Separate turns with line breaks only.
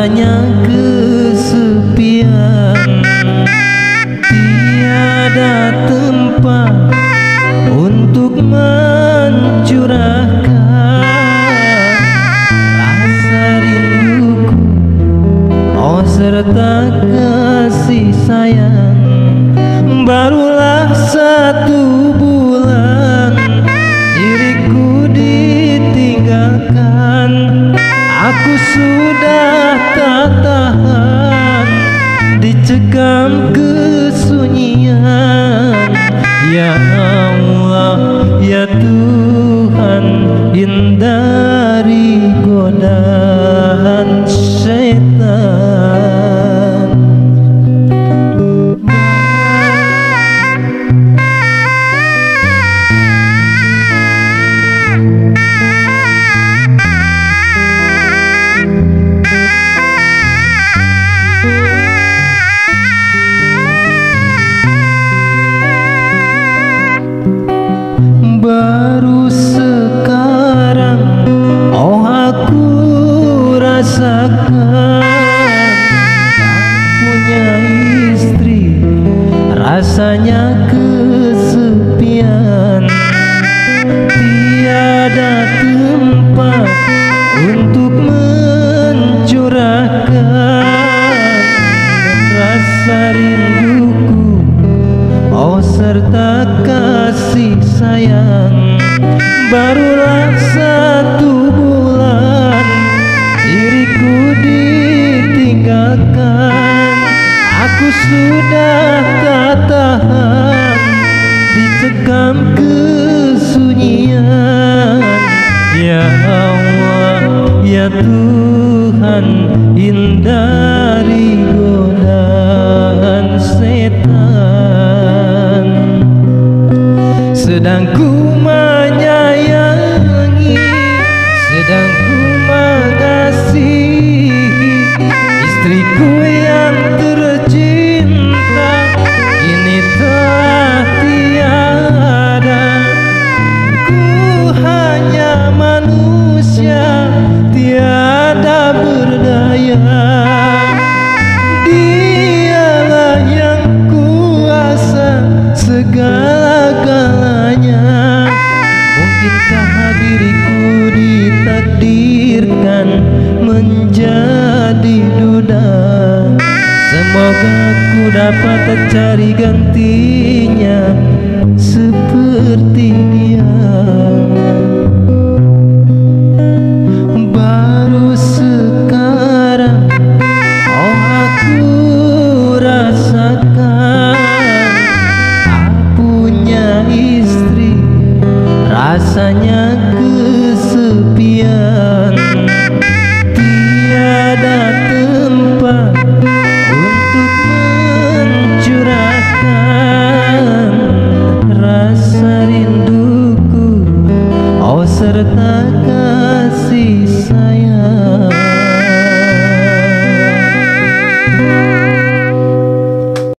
rasanya kesepian. Tiada tempat untuk mencurahkan rasa rinduku, oh serta kasih sayang. Barulah 1 bulan diriku ditinggalkan, aku sudah tak tahan dicekam kesunyian. Ya Allah, ya Tuhan, hindari godaan setan. Baru sekarang oh aku rasakan, tak punya istri rasanya kesepian. Tiada tempat untuk mencurahkan rasa rinduku, oh serta kasih sayang. Barulah 1 bulan diriku ditinggalkan, aku sudah tak tahan dicekam kesunyian. Ya Allah, ya Tuhan, hindari godaan setan. Sedang ku menyayangi, sedang ku mengasihi istriku yang tercinta, kini telah tiada. Ku hanya manusia, tiada berdaya. Dialah yang kuasa segala-galanya. Mungkinkah diriku ditakdirkan menjadi duda? Semoga ku dapat cari gantinya seperti dia. Baru sekarang oh aku rasakan, tak punya istri rasanya kesepian. Tiada tempat untuk mencurahkan rasa rinduku, oh serta kasih sayang.